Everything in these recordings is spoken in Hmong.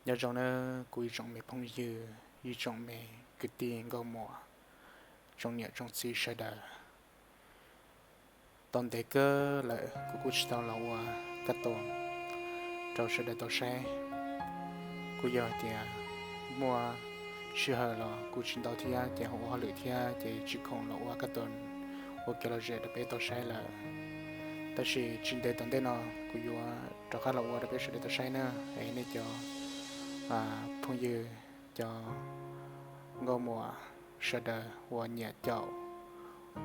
Nyob zoo nawb kuv ib tsoom me phooj ywg, ib tsoom me kwv tij nkauj muam, tsoom niam tsoom txiv sawv daws. Tau ntev kawg lawm kuv kuj tsis tau los ua kab toos rau sawv daws tau saib. Kuj yog tias muaj sij hawm los kuj tsis ntau thiab ces ua hauj lwm thiab ces tsis khoom los ua kab toos ua kev lom zem rau peb tau saib lawm. Tab sis tsis ntev tom ntej no kuv yuav rov qab los ua rau peb sawv daws tau saib na. Es nej cov phooj ywg, cov nkauj muam sawv daws uas nyiam caum,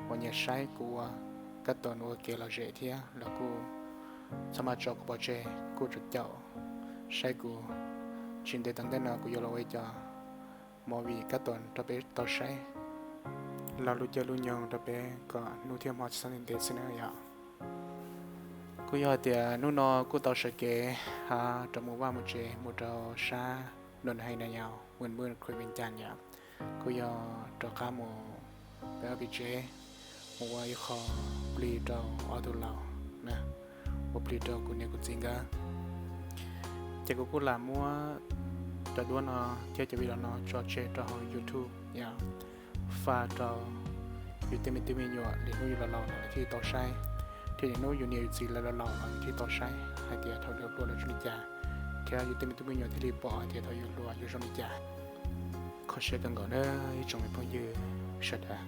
uas nyiam saib kuv ua kab toos ua kev lom zem thiab los kuj txhob maj tso kuv pov tseg, kuj tsuas caum saib kuv. Tsis ntev tom ntej no kuv yuav los ua ib co movie kab toos rau peb tau saib lo lus caw lus nyoog rau peb kom hnub thiab hmo tsis txhob ntev ntev xwb na yom. Kuj yog hais tias hnub no kuj tau sawv kev rov mus vaj mus tsev mus rau sab Nus Nqhee na yom, Vinh Vinh Khruv Ving Cas yom. Kuj yog rov qab mus pem ob pem tsev mus ua ib qho plig rau ob tug laus na, ua plig rau kuv niam kuv txiv nkawd. Ces kuv kuj lam muab cov duab no thiab cov video no tso tseg rau hauv YouTube yom, faj rau yus tej me tub me nyuam lwm hnub yus laus laus no lawv thiaj li tau saib, thiab lwm hnub yus niam yus txiv lawv laus laus no lawv thiaj li tau saib hais tias thaum lawv hluas lawv zoo li cas, thiab yus tej me tub me nyuam thiaj li pom hais tias thaum yus hluas yus zoo li cas. Kho siab kawg nkaus nawb ib tsoom me phooj ywg sawv daws.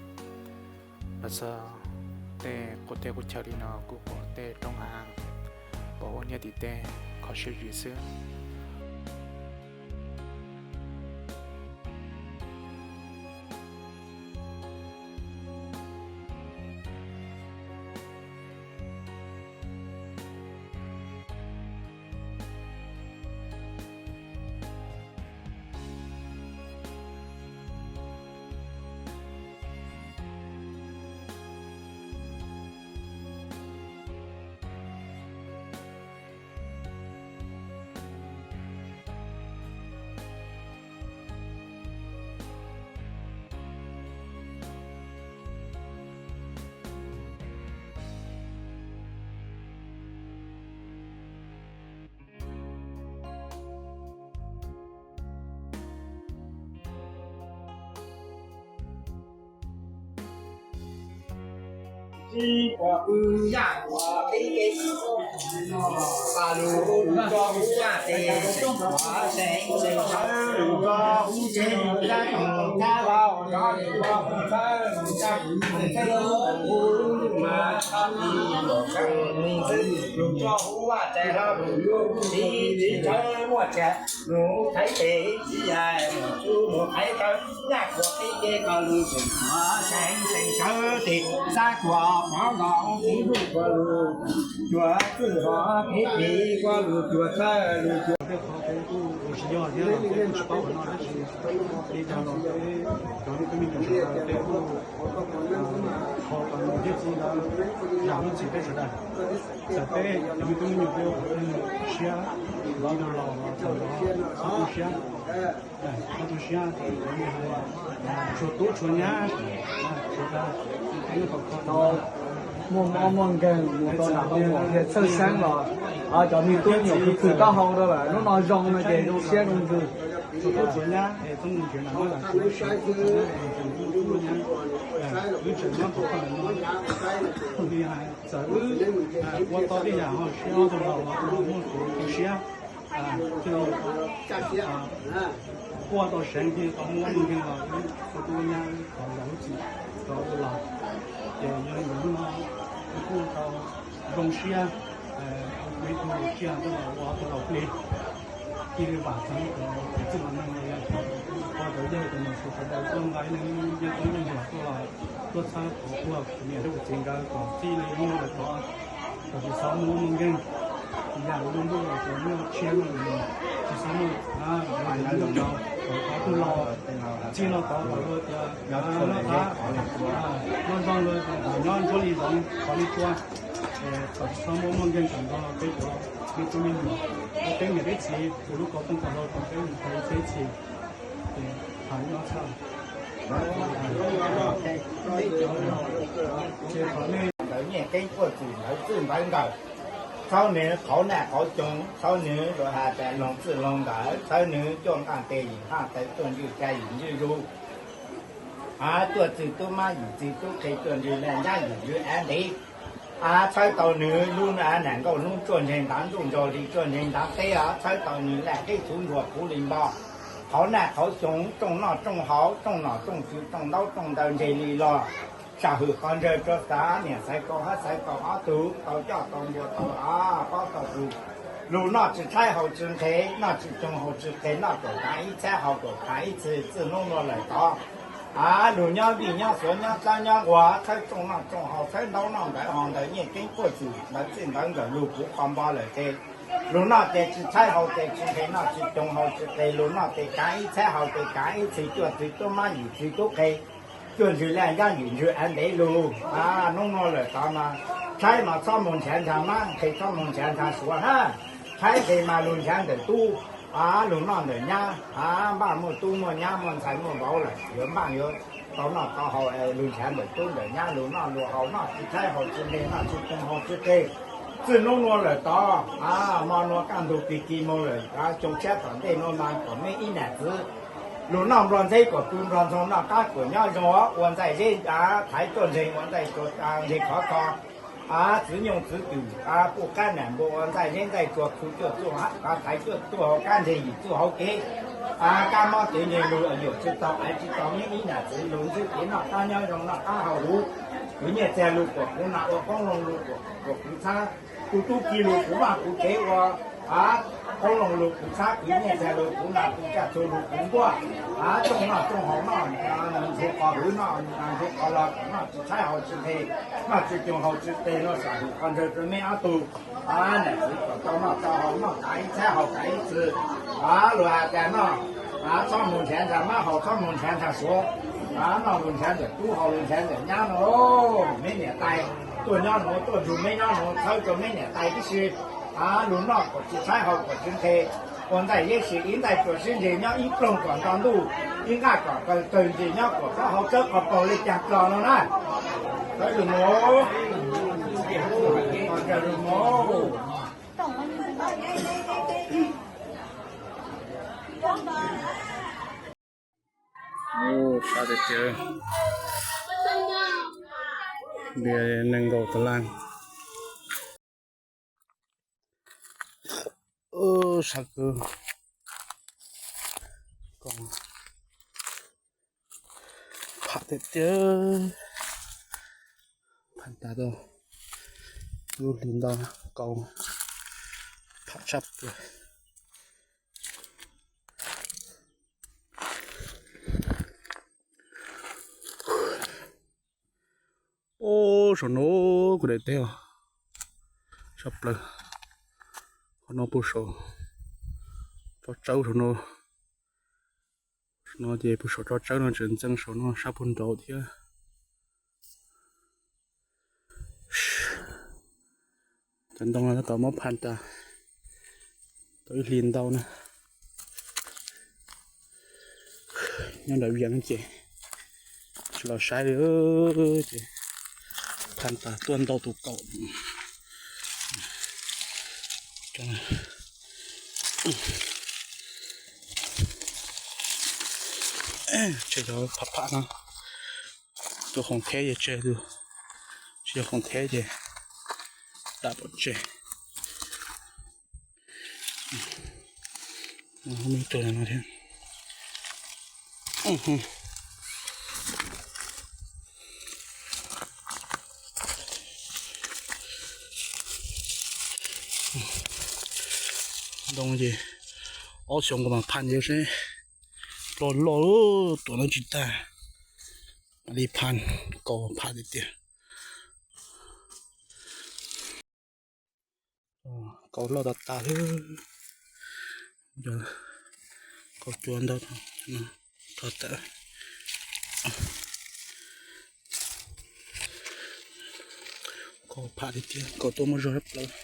Los txog tej qub teb qub chaw li no kuj pom tej roob hav, pom ua niam tim tej, kho siab zim xwb. Tej qhov peb kuj ua tsis yog thiab los peb kuj tsis paub qhov no tab sis li cas los peb cov me tub me nyuam sawv daws peb kuj kho kom niam thiab txiv nkawd zam lub txim peb sawv daws. Txawm peb cov me tub me nyuam peb ua qhov twg siab, los los los txog los txhob tu siab, txhob tu siab, tshuav tub tshuav nyab, tshuav muaj mob muaj nkeeg mus rau nram hu mus thiaj txhawj xeeb los cov me tub me nyuam pw pw taub hau rau lawm, hnub no zoo no ces zoo siab zoo ntsws. Tshuav tub tshuav nyab es txhob mus nrhiav nram mab nram tsev, wb tseem nyob tau qhov ntawm no, txawm wb ua tau tej yam ho siab ob tug laus los muaj tus tu siab, thiaj li quaj tau seev thiaj tau muaj mob muaj nkeeg los wb txhob tu nyab, thov zam lub txim rau tus laus. Ces yog li ntawd hnub no wb kuj tau zoo siab, kuv ib tug tsiaj tuaj los ua tus laus plig, cia li vam txog tus txiv txwj laus neeg los yog ua cov yawg cov niam txiv sawv daws tuaj nqa ib leeg yeej tub leej ntsuag tuaj los tuaj txhawb kuv ua kuv niam thiab kuv txiv nkawd kom txij li hnub no rau tod kom tsis txhob muaj mob muaj nkeeg, yam li ntuj los tsis muaj tshiab, tsis txhob muaj vaj nyob zoo no, kom tau tus laus txij no tod kom luag tias noj qab noj zoo, luag nyob ntsuab li zoov qhov li tsua, kom tsis txhob muaj mob muaj nkeeg kom nrog peb cov me tub me nyuam, peb niam peb txiv tus lub kaus tooj kom nrog peb niam peb txiv. Ces tham li no xwb. Ces qhov nej ntawd nyiaj keeb puaj txwm ntawd txwj ntawd nkawm, Txhawb nws qhauv naj qhauv xyoo, txhawb nws luag has tas loog txwj loog nkawm, txhawb nws cuaj nqaj tes yim nqaj taw, cuaj ntswg tsa yim ntswg zus, a, cuaj txwg tub mab yim txwg tub qhe, cuaj ntswg laj nyab yim ntswg av ntev. A, txhawb tau nws lub nam nkauj hnub tsuaj ntseg ntav ntuj, ntsog li tsuaj ntseg ntav teb, a, txhawb tau nws laj qeb txhuv ntsuag puv li npo, qhauv naj qhauv xyoo, rooj noj rooj haus, rooj nom rooj tswv, rooj ntaub rooj ntawv ntseg li los, sam hwm qhov ntswg rua xav, niam xaiv kaum hab xaiv kaum ob tug, tau coj tau npua tau, a, pob tau tug. Lug noj tsi tshaib haus tsi nqhes, noj tsi coog haus tsi qe, noj kaum kaav ib txhab haus kaum kaav ib txhis, txij hnub nuav lawm tod, a, lug nyob vij nyob xuav nyob dlawb nyob quas, txhawb rooj noj rooj haus, txhawb ntaub noj ntawv haus, ntawv nyiaj keeb quaj tsum, ntawv txij ntawv nkawm lug puv qhov npo lawm ces, lug noj tes tsi tshaib haus tes tsi nqhes, noj tsi coog haus tsi qe, lug noj tes kaav ib txhab haus tes kaav ib txhis, cuaj txwg tub mab yim txwg tub qhe, cuaj ntswg laj nyab yim ntswg av ntev lug. A, hnub nuav lawm tod mas tshaib mas txhob moog nrhav nrha mab, nqhes txhob moog nrhav nrha suav hab. Tshaib nqhe mas lug nrhav ntawm tub, a, lug noj ntawm nyab, a, npaaj muaj tub muaj nyab muaj ntxhais muaj vauv lawm yuav npaaj yuav tau noj tau haus, lug nrhav ntawm tub ntawm nyab, lug noj lug haus, noj tsi tshaib haus tsi nqes, noj tsi coog haus tsi qe. Txij hnub nuav lawm tod, a, mo nuav kaj ntug pig kig moog lawm, a, xyoo tshiab tom ntej nuav mas kom meb ib nam txiv lug noj nplua ntxeb kom pw nplua ntxoog, noj qab kuam nyob zoo, ua ntxaij zeb, a, thaiv tuaj ntseg, ua ntxaij ntseg khov kho, a, txwv nyoog txwv twm, a, puj qab nam npua, ua ntxaij zeb ntxaij tsua, khu cuaj txuj, a, thaiv cuaj txuj hauv kab ntseg yim txuj hauv kev, a, kab mob kev ntseg lug, yuam tsi tau aiv tsi tau, meb ib nam txiv lug ntsib kev noj qab nyob zoo, noj qab haus huv, kwv nyiaj txiag lug kuam kuv nas, ua qoob loo lug kuam kuv txhab, tu tub ki lug kuv vaj kuv tsev, ua qoob loo lug kuv txhab, kwv nyiaj txiag lug kuv nas, tu caj txug lug kuv nkuaj, a, rooj noj rooj haus noj, ntxhuv qos hwv noj, ntxhuv qos los kom noj tsi tshaib haus tsi nqhes, noj tsi coog haus tsi qe, nuav sam hwm qhov ntswg rua meb ob tug, a, nam txiv kom tau noj tau haus, noj kaav ib txhab haus kaav ib txhis, a, lug has tas noj, a, txhob moog nrhav nrha mab, haus txhob moog nrhav nrha suav, a, noj lug nrhav ntawm tub, haus lug nrhav ntawm nyab nuav, meb niam tais tuaj nyob nuav, tuaj nrug meb nyob nuav, txhawb rua meb niam tais tib si, a, lug noj kom tsi tshaib haus kom tsi nqhes, ua ntxaij zeb si ib ntxaij tsua sib ntseg nyob ib ploog kom nto ntuj, ib nqaj kom kawg tawg ntsis nyob kuam plaub hau txawb qhov paug le caag plog nuav na. Txhawb lug mus, txhawb lug mus. Sab tiag tiag, neeg nkaum tas laj. Sab kawg, pham tiag tiag, pham tas tau lub hlis ntau, kaus pham tshaj plaws. Ub, saum no kuj daim teb os, tshaj plaws. Qhov no puag saum tsob tsawb saum no, saum no ces puag saum tsob tsawb no tseem ntxeev saum no sab puag nraud thiab. Cov ntoo no tab tom muab phaj tas tau ib hlis ntau na. Nyob nram Vias no ces tsis los saib li ces phaj tas tuaj ntau tus kaum. Tseg cov phaj phaj no, tus khoom theb ces tseg, tus tsis yog khoom theb ces tawm pov tseg. Muaj ib tug no thiab. Ntoo ces ob xyoo kuv mam phaj ntxiv seb ploj loj tuam no tsis tag. Mam li phaj, kaus phaj tiag tiag. Kaus loj tas tas li. Kaus cua ntau, rho tawm. Kaus phaj tiag tiag, kaus tuaj muaj zog sab plaws.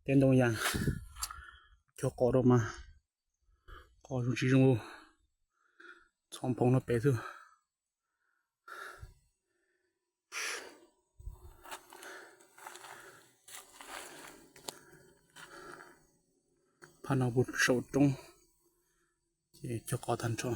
Teb ntoo yas, cuag qos rau mas qos zoo tsis zoo, txhom phoov no pem xwb. Phab no puag saum roob, ces cog qos tag nrho.